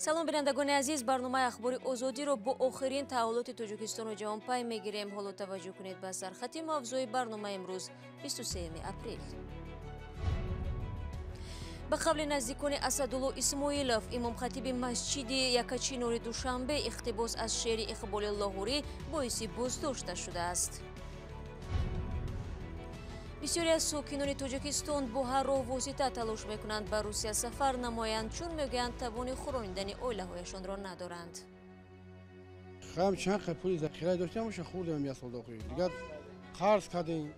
Салом, бинандагони азиз. Барномаи Ахбори Озодиро бо охирин таҳаввулоти Тоҷикистону ҷаҳон пай мегирем. Ҳоло таваҷҷӯҳ кунед ба сархати мавзӯи барномаи имрӯз, 23 апрел. Ба қавли наздикони Асадулло Исмоилов, имомхатиби масҷиди Якачинори Душанбе, иқтибос аз шеъри Иқболи Лоҳурӣ боиси боздошта шудааст. Бисёре аз сокинони Тоҷикистон бо ҳар роҳ восита талош мекунанд ба Русия сафар намоянд, чун мегӯянд, тавони хӯронидани оилаҳояшонро надоранд. Хам чанд қад пули захира доштем, ша хӯрдем, як сол дохил. Дигар қарз кардем.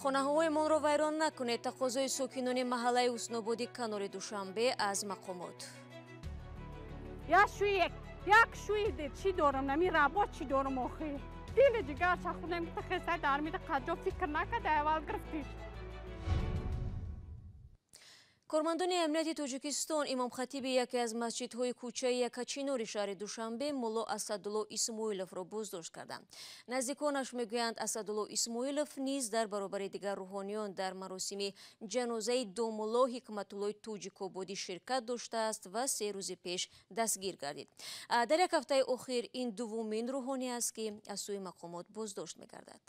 Хонаҳои монро вайрон накунед. Тақозои сокинони маҳаллаи Ҳуснободи канори Душанбе аз мақомот. Як шӯи, як шӯи чӣ дорам, нами рабо чӣ дорам охи. Дили ҷигар шахудем, хесай дармида қаҷо фикр накарда, аввал гирифтиш. Кормандони амнияти Тоҷикистон имомхатиби яке аз масҷидҳои кӯчаи Якачинори шаҳри Душанбе, мулло Асадулло Исмоиловро боздошт карданд. Наздиконаш мегӯянд, Асадулло Исмоилов низ дар баробари дигар рӯҳониён дар маросими ҷанозаи домулло Ҳикматуллои Тоҷикободӣ ширкат доштааст ва 3 рӯзи пеш дастгир гардид. Дар як ҳафтаи охир ин дуввумин рӯҳонӣ аст, ки аз сӯи мақомот боздошт мегардад.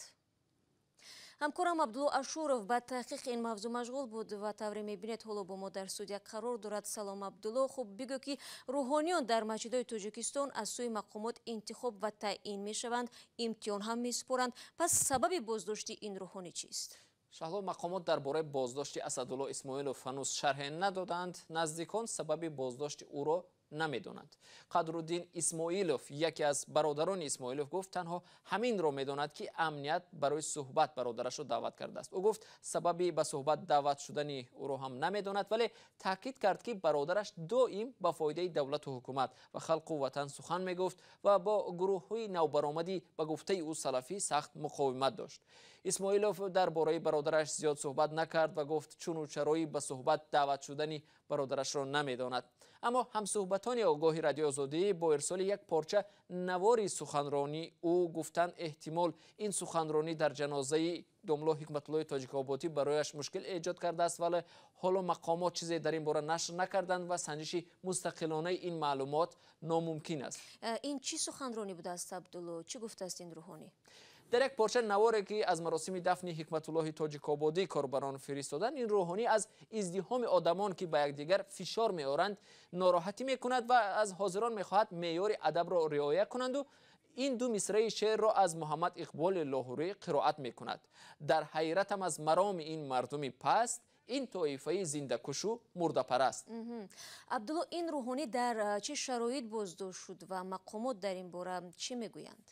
Ҳамкорам Абдулло Ашуров ба таҳқиқи ин мавзӯъ машғул буд ва, тавре мебинед, ҳоло бо мо дар студия қарор дорад. Салом, Абдулло. Хуб, бигӯ, ки рӯҳониён дар масҷидҳои Тоҷикистон аз сӯи мақомот интихоб ва таъин мешаванд, имтиҳон ҳам месупоранд. Пас сабаби боздошти ин рӯҳонӣ чист? Шаҳло, мақомот дар бораи боздошти Асадулло Исмоилов ҳанӯз шарҳе надоданд. Наздикон сабаби боздошти ӯро намедонанд. Қадруддин Исмоилов, яке аз бародарони Исмоилов, гуфт, танҳо ҳаминро медонад, ки амният барои суҳбат бародарашро даъват кардааст. Ӯ гуфт, сабаби ба суҳбат даъват шудани ӯро ҳам намедонад, вале таъкид кард, ки бародараш доим ба фоидаи давлату ҳукумат ва халқу ватан сухан мегуфт ва бо гурӯҳҳои навбаромадӣ, ба гуфтаи ӯ, салафӣ сахт муқовимат дошт. Исмоилов дар бораи бародараш зиёд суҳбат накард ва гуфт, чуну чарои ба суҳбат даъват шудани бародарашро намедонад. Аммо ҳамсуҳбатони огоҳи Радиои Озодӣ бо ирсоли як порча навори суханронӣ ӯ гуфтанд, эҳтимол ин суханронӣ дар ҷанозаи домло Ҳикматуллои Тоҷикободӣ барояш мушкил эҷод кардааст. Вале ҳоло мақомот чизе дар ин бора нашр накарданд ва санҷиши мустақилонаи ин маълумот номумкин аст. Ин чӣ суханронӣ будааст, Абдулло? Чӣ гуфтааст ин рӯҳонӣ? Дар як порча наворе, ки аз маросими дафни Ҳикматуллоҳи Тоҷикободӣ корбарон фиристоданд, ин рӯҳонӣ аз издиҳоми одамон, ки ба якдигар фишор меоранд, нороҳатӣ мекунад ва аз ҳозирон мехоҳад меъёри адабро риоя кунанду ин ду мисраи шеърро аз Муҳаммад Иқболи Лоҳурӣ қироат мекунад: «Дар ҳайратам аз мароми ин мардуми паст, ин тоифаи зиндакушу мурдапараст». Абдулло, ин рӯҳонӣ дар чӣ шароит боздошт шуд ва мақомот дар ин бора чӣ мегӯянд?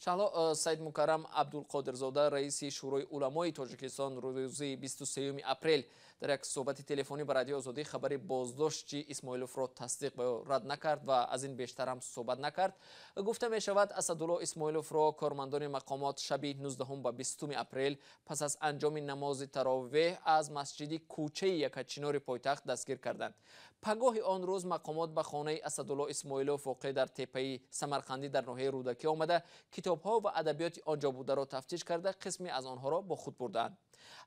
Шаҳло, Саидмукаррам Абдулқодирзода, раиси Шӯрои уламои Тоҷикистон, рӯзи 23 апрел дар як суҳбати телефонӣ ба Радиои Озодӣ хабари боздошти Исмоиловро тасдиқ ва ё рад накард ва аз ин бештар ҳам суҳбат накард. Гуфта мешавад, Асадулло Исмоиловро кормандони мақомот шаби 19 ба 20 апрел пас аз анҷоми намози таровеҳ аз масҷиди кӯчаи Якачинори пойтахт дастгир карданд. Пагоҳи он рӯз мақомот ба хонаи Асадулло Исмоилов, воқеъ дар теппаи Самарқандӣ дар ноҳияи Рӯдакӣ, омада, китобҳо ва адабиёти он ҷо бударо тафтиш карда, қисме аз онҳоро бо худ бурдаанд.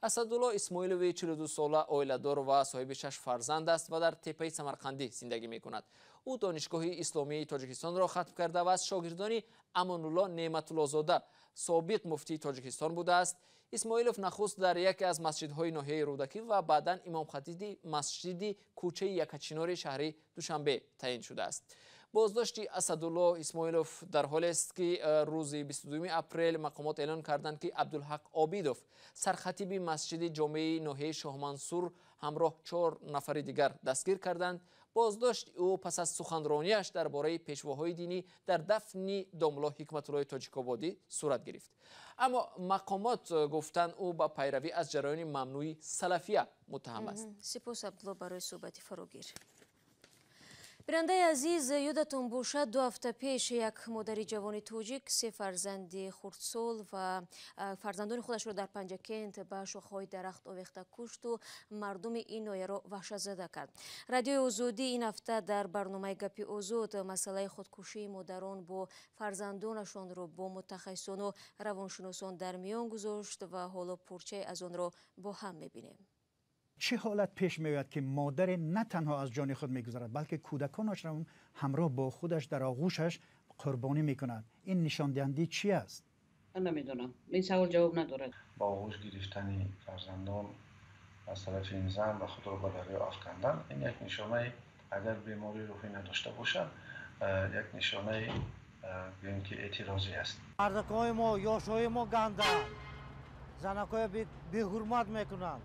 Асадулло Исмоилови 42 сола оиладор ва соҳиби шаш фарзанд аст ва дар теппаи Самарқандӣ зиндагӣ мекунад. Ӯ Донишгоҳи исломии Тоҷикистонро хатм карда ва аз шогирдони Амонулло Неъматуллозода, собиқ муфтии Тоҷикистон, будааст. Исмоилов нахуст дар яке аз масҷидҳои ноҳияи Рӯдакӣ ва баъдан имомхатиби масҷиди кӯчаи Якачинори шаҳри Душанбе таъин шудааст. Боздошти Асадулло Исмоилов дар ҳолест, ки рӯзи 22 апрел мақомот эълон карданд, ки Абдулҳақ Обидов, сархатиби масҷиди ҷомеи ноҳияи Шоҳмансур, ҳамроҳ чор нафари дигар дастгир карданд. Боздошти ӯ пас аз суханронияш дар бораи пешвоҳои динӣ дар дафни домло Ҳикматуллои Тоҷикободӣ сурат гирифт. Аммо мақомот гуфтанд, ӯ ба пайравӣ аз ҷараёни мамнӯи салафия муттаҳам аст. Сипос, Абдулло, барои суҳбати фарогир. Бинандаи азиз, ёдатон бошад, 2 ҳафта пеш як модари ҷавони тоҷик се фарзанди хурдсол ва фарзандони худашро дар Панҷакент ба шохаҳои дарахт овехта кушту мардуми ин ноҳияро ваҳшатзада кард. Радиои Озодӣ ин ҳафта дар барномаи «Гапи озод» масъалаи худкушии модарон бо фарзандонашонро бо мутахассисону равоншиносон дар миён гузошт ва ҳоло порчае аз онро бо ҳам мебинем. Чӣ ҳолат пеш меояд, ки модаре на танҳо аз ҷони худ мегузарад, балки кӯдаконашро ҳамроҳ бо худаш дар оғӯшаш қурбонӣ мекунад? Ин нишондиҳандаи чӣ аст? Ман намедонам. Ин савол ҷавоб надорад. Ба оғӯш гирифтани фарзандон аз тарафи ин зан ва худро ба дарё афкандан, ин як нишонаи, агар бемории рӯҳӣ надошта бошад, як нишонаи гӯем ки эътирозӣ аст. Мардакҳои мо, ёшҳои мо ганданд, занакҳои беҳурмат мекунанд.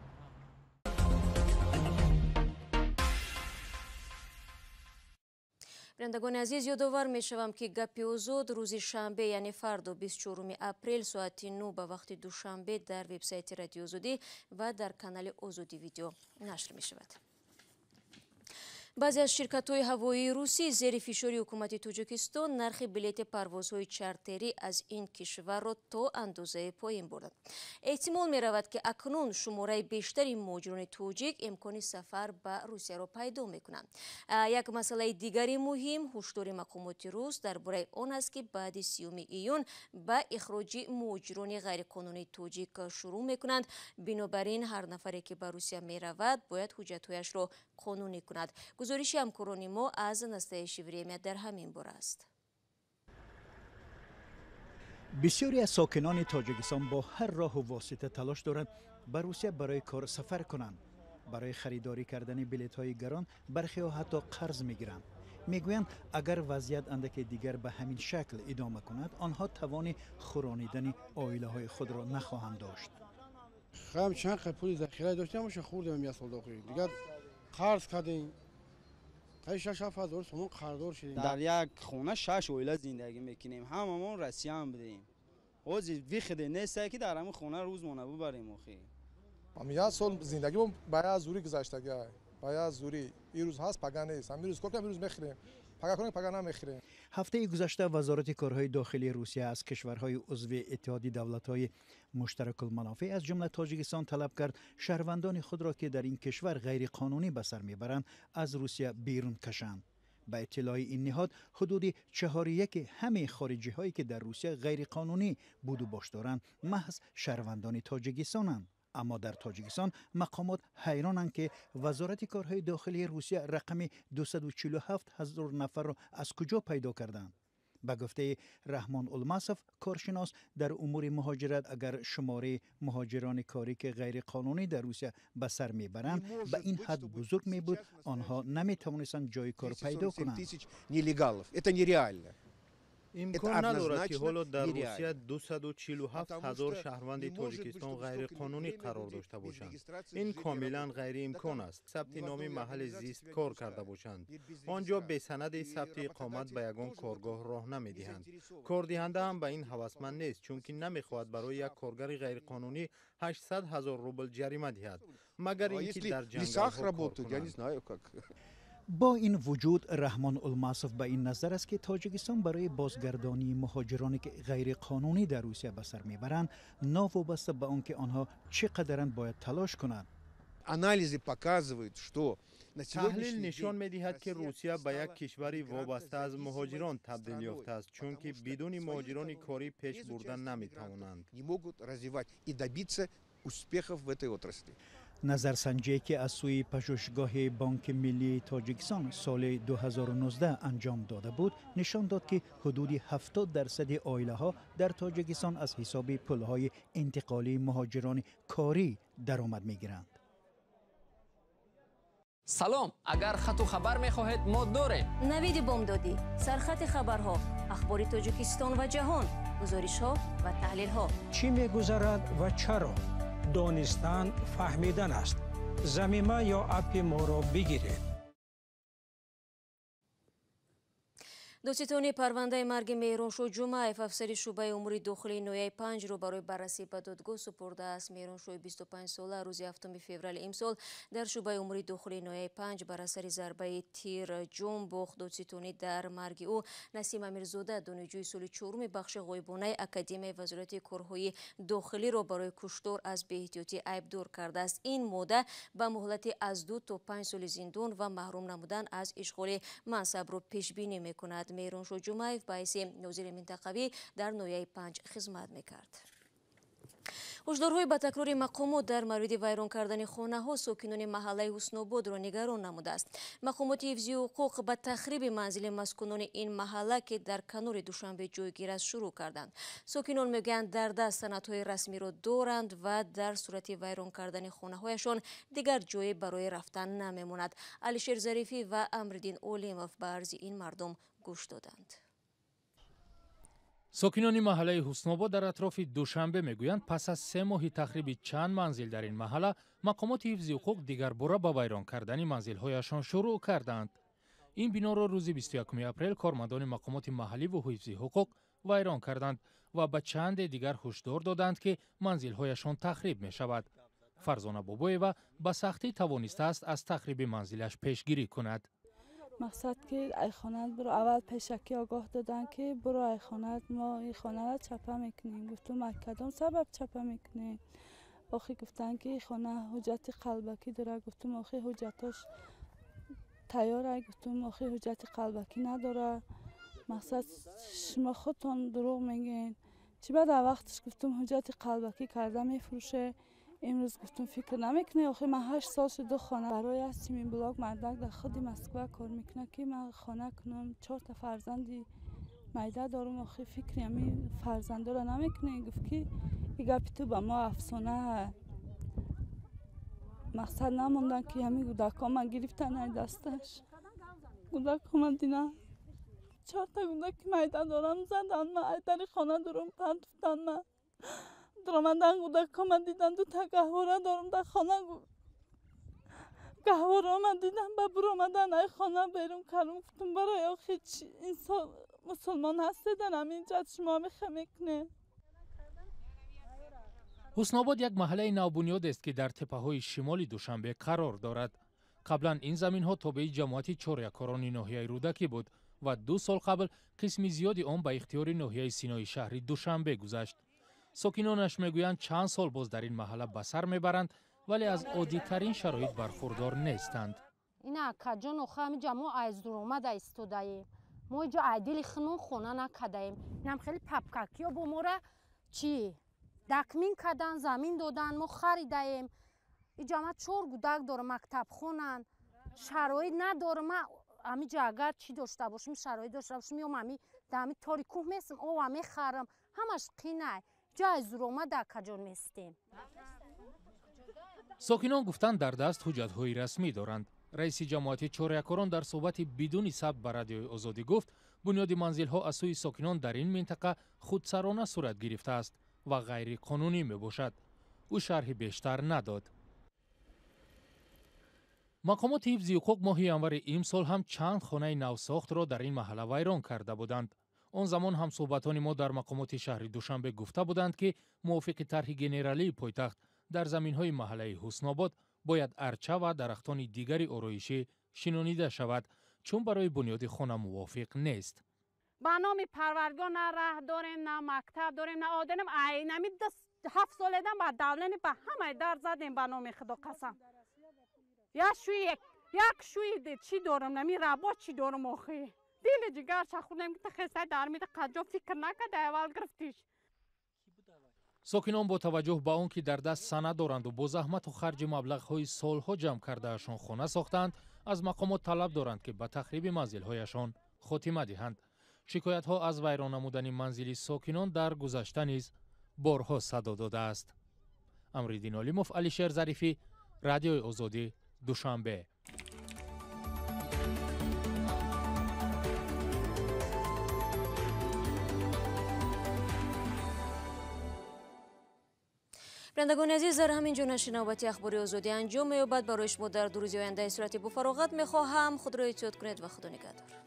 Бинандагони азиз, ёдовар мешавам, ки Гапи озод рӯзи шанбе, яъне фардо 24 апрел соати 9 ба вақти Душанбе дар вебсайти Радиои Озодӣ ва дар канали Озодӣ видео нашр мешавад. Баъзе аз ширкатҳои ҳавоии русӣ зери фишори ҳукумати Тоҷикистон нархи билети парвозҳои чартерӣ аз ин кишварро то андозае поин бурданд. Эҳтимол меравад, ки акнун шумораи бештари муҳоҷирони тоҷик имкони сафар ба Русияро пайдо мекунанд. Як масъалаи дигари муҳим ҳушдори мақомоти рус дар бораи он аст, ки баъди 30 июн ба ихроҷи муҳоҷирони ғайриқонунии тоҷик шурӯъ мекунанд. Бинобар ин ҳар нафаре, ки ба Русия меравад, бояд ҳуҷҷатҳояшро қонунӣ кунад. Гузориши ҳамкорони мо аз Настоящее время дар ҳамин бора аст. Бисёре аз сокинони Тоҷикистон бо ҳар роҳу восита талош доранд ба Русия барои кор сафар кунанд. Барои харидорӣ кардани билетҳои гарон бархеҳо ҳатто қарз мегиранд. Мегӯянд, агар вазъият андаке дигар ба ҳамин шакл идома кунад, онҳо тавони хӯронидани оилаҳои худро нахоҳанд дошт. Хам чанд қад пули захира доштем, ҳамаша хӯрдем як сол дохил. Дигар қарз кардем. 6-7 ҳазор сомон қарздор шудем. Дар як хона 6 оила зиндагӣ мекунем. Ҳамамон Россия ҳам будем. Ҳозир виходе нест, ки дар ҳамин хона рӯзмона бубарем охи. Ҳам як сол зиндагимон ба як зӯрӣ гузаштагӣ. Ба як зӯрӣ. Ин рӯз ҳаст, пага нест. Ҳамин рӯз кор кунем, ин рӯз мехӯрем. Пага кунем, пага намехӯрем. Ҳафтаи гузашта Вазорати корҳои дохилии Русия аз кишварҳои узви Иттиҳоди давлатҳои муштаракулманофеъ, аз ҷумла Тоҷикистон, талаб кард шаҳрвандони худро, ки дар ин кишвар ғайриқонунӣ ба сар мебаранд, аз Русия берун кашанд. Ба иттилои ин ниҳод, ҳудуди 4/1 ҳамаи хориҷиҳое, ки дар Русия ғайриқонунӣ буду бош доранд, маҳз шаҳрвандони Тоҷикистонанд. Аммо дар Тоҷикистон мақомот ҳайронанд, ки Вазорати корҳои дохилии Русия рақами 247 ҳазор нафарро аз куҷо пайдо карданд. Ба гуфтаи Раҳмон Улмасов, коршинос дар умури муҳоҷират, агар шумораи муҳоҷирони корӣ, ки ғайриқонунӣ дар Русия ба сар мебаранд, ба ин ҳад бузург мебуд, онҳо наметавонистанд ҷои кор пайдо кунанд. Имкон надорад, ки ҳоло дар Русия 247 ҳазор шаҳрванди Тоҷикистон ғайриқонунӣ қарор дошта бошанд. Ин комилан ғайриимкон аст. Сабти номи маҳалли зист кор карда бошанд. Он ҷо бесанади сабти иқомат ба ягон коргоҳ роҳ намедиҳанд. Кордиҳанда ҳам ба ин ҳавасманд нест, чунки намехоҳад барои як коргари ғайриқонунӣ 800 ҳазор рубл ҷарима диҳад, магар ин ки дар ҷангалҳо кор кунанд. Бо ин вуҷуд Раҳмон Улмасов ба ин назар аст, ки Тоҷикистон барои бозгардонии муҳоҷироне, ки ғайриқонунӣ дар Русия ба сар мебаранд, новобаста ба он ки онҳо чӣ қадаранд, бояд талош кунад. Анализы показывают, что таҳлил нишон медиҳад, ки Русия ба як кишвари вобаста аз муҳоҷирон табдил ёфтааст, чунки бидуни муҳоҷирони корӣ пеш бурда наметавонанд. Не могут развивать и добиться успехов в этой отрасли. Назарсанҷие, ки аз сӯи пажӯҳишгоҳи Бонки Миллии Тоҷикистон соли 2019 анҷом дода буд, нишон дод, ки ҳудуди 70% оилаҳо дар Тоҷикистон аз ҳисоби пулҳои интиқолии муҳоҷирони корӣ даромад мегиранд. Салом, агар хату хабар мехоҳед, мо дорем. Навиди бомдодӣ, сархати хабарҳо, ахбори Тоҷикистон ва ҷаҳон, гузоришҳо ва таҳлилҳо. Чӣ мегузарад ва чаро? Донистан фаҳмидан аст. Замима ё аппи моро бигиред. Додситонии парвандаи марги Меҳроншоҳ Ҷумъаев, афсари шӯъбаи умури дохилии ноҳияи Панҷро барои баррасӣ ба додгоҳ супурдааст. Меҳроншоҳи 25-сола рӯзи 7 феврали имсол дар шӯъбаи умури дохилии ноҳияи Панҷ бар асари зарбаи тир ҷон бохт. Додситонӣ дар марги ӯ Насим Амирзода, донишҷӯи соли 4-уми бахши ғоибонаи Академияи Вазорати корҳои дохилиро барои куштор аз беэҳтиётӣ айбдор кардааст. Ин модда ба муҳлати аз 2 то 5 соли зиндон ва маҳрум намудан аз ишғоли мансабро пешбинӣ мекунад. Меҳроншоҳ Ҷумъаев ба ҳайси нозири минтақавӣ дар ноҳияи Панҷ хизмат мекард. Ҳушдорҳои ба такрори мақомот дар мавриди вайрон кардани хонаҳо сокинони маҳаллаи Ҳуснободро нигарон намудааст. Мақомоти ҳифзи ҳуқуқ ба тахриби манзили маскунони ин маҳалла, ки дар канори Душанбе ҷойгир аст, шурӯъ карданд. Сокинон мегӯянд, дар даст санадҳои расмиро доранд ва дар сурати вайрон кардани хонаҳояшон дигар ҷое барои рафтан намемонад. Алишер Зарифӣ ва Амриддин Олимов ба арзи ин мардум гӯш доданд. Сокинони маҳаллаи Ҳуснобод дар атрофи Душанбе мегӯянд, пас аз 3 моҳи тахриби чанд манзил дар ин маҳалла, мақомоти ҳифзи ҳуқуқ дигарбора ба вайрон кардани манзилҳояшон шурӯъ карданд. Ин биноро рӯзи 21 апрел кормандони мақомоти маҳалливу ҳифзи ҳуқуқ вайрон карданд ва ба чанде дигар ҳушдор доданд, ки манзилҳояшон тахриб мешавад. Фарзона Бобоева ба сахтӣ тавонистааст аз тахриби манзилаш пешгирӣ кунад. Мақсад ки ай хонат биро, аввал пешакӣ огоҳ доданд, ки биро ай хонат, мо ин хонаро чапа мекунем. Гуфтум, ай кадом сабаб чапа мекунем? Охи гуфтанд, ки хона ҳуҷҷати қалбакӣ дорад. Гуфтум, охи ҳуҷҷатош тайёр ай. Гуфтум, охи ҳуҷҷати қалбакӣ надорад. Мақсад шумо худтон дурӯғ мегӯед. Чӣ баъд аз вақташ гуфтум, ҳуҷҷати қалбакӣ карда мефурӯше. Имрӯз гуфтум, фикр намекунӣ, охи ман 8 сол шуд хона барои аз симин блок мардак дар худи Москва кор мекунад, ки ман хона кунам. 4 та фарзанди майда дорум, охи фикри ҳамин фарзандоро намекунӣ? Гуфт, ки и гапи ту ба мо афсона. Мақсад намондан, ки ҳамин кӯдакҳо ман гирифтан ай дасташ. Кӯдакҳо ман динам, 4 та кӯдаки майда дорам, задан ман ай дари хона дурум партуфтан ман. Ромадан кӯдакҳо ман дидан, 2 та гаҳвора дорум дар хона, гаҳвора ман дидан, ба буромадан ай хона берун кардум. Гуфтум, барои охи чи инсон мусулмон ҳастед, дар ҳамин ҷат шумо мехе мекунед? Ҳуснобод як маҳаллаи навбунёдест, ки дар теппаҳои шимоли Душанбе қарор дорад. Қаблан ин заминҳо тобеи ҷамоати чоряккорони ноҳияи Рӯдакӣ буд ва 2 сол қабл қисми зиёди он ба ихтиёри ноҳияи Синои шаҳри Душанбе гузашт. Сокинонаш мегӯянд, чанд сол боз дар ин маҳалла ба сар мебаранд, вале аз оддитарин шароит бархурдор нестанд. Ина акаҷон, охи ҳамиҷа мо аз дуромада истодаем. Мо иҷо ай дили хунун хона накардаем. Инам хеле папкакиё бо мора чӣ дакмин кардан, замин додан, мо харидаем. Иҷа ма 4 кӯдак дорам, мактабхонанд, шароит надорам. Ма ҳамиҷа агар чӣ дошта бошем, шароит дошта бошем, меом ҳами дар ҳами тори кӯҳ местам, ова мехарам, ҳамаш қинай. Ҷай зуромада акаҷон местем. Сокинон гуфтанд, дар даст ҳуҷҷатҳои расмӣ доранд. Раиси ҷамоати чоряккорон дар суҳбати бидуни сабт ба Радиои Озодӣ гуфт, бунёди манзилҳо аз сӯи сокинон дар ин минтақа худсарона сурат гирифтааст ва ғайриқонунӣ мебошад. Ӯ шарҳи бештар надод. Мақомоти ҳифзи ҳуқуқ моҳи январи имсол ҳам чанд хонаи навсохтро дар ин маҳалла вайрон карда буданд. Он замон ҳамсӯҳбатони мо дар мақомоти шаҳри Душанбе гуфта буданд, ки мувофиқи тарҳи генералии пойтахт дар заминҳои маҳаллаи Ҳуснобод бояд арча ва дарахтони дигари ороишӣ шинонида шавад, чун барои бунёди хона мувофиқ нест. Ба номи Парвардигор на раҳ дорем, на мактаб дорем, на оденем. Айнами 7 соледам ба давлени ба ҳамаи дар задем, ба номи Худо қасам. Як шӯи чӣ дорам, нами рабо чӣ дорам охи. Дили ҷигарша хӯрдем, ки хесай дар мида қаҷо фикр накарда аввал гирифтиш. Сокинон бо таваҷҷӯҳ ба он ки дар даст санад доранду бо заҳмату харҷи маблағҳои солҳо ҷамъ кардаашон хона сохтаанд, аз мақомот талаб доранд, ки ба тахриби манзилҳояшон хотима диҳанд. Шикоятҳо аз вайрон намудани манзили сокинон дар гузашта низ борҳо садо додааст. Амриддин Олимов, Алишер Зарифӣ, Радиои Озодӣ, Душанбе. Бинандагони азиз, дар ҳамин ҷо нашри навбати Ахбори Озодӣ анҷом меёбад. Барои шумо дар 2 рӯзи ояндаи сурати бофароғат мехоҳам. Худро эҳтиёт кунед ва Худо нигаҳдор.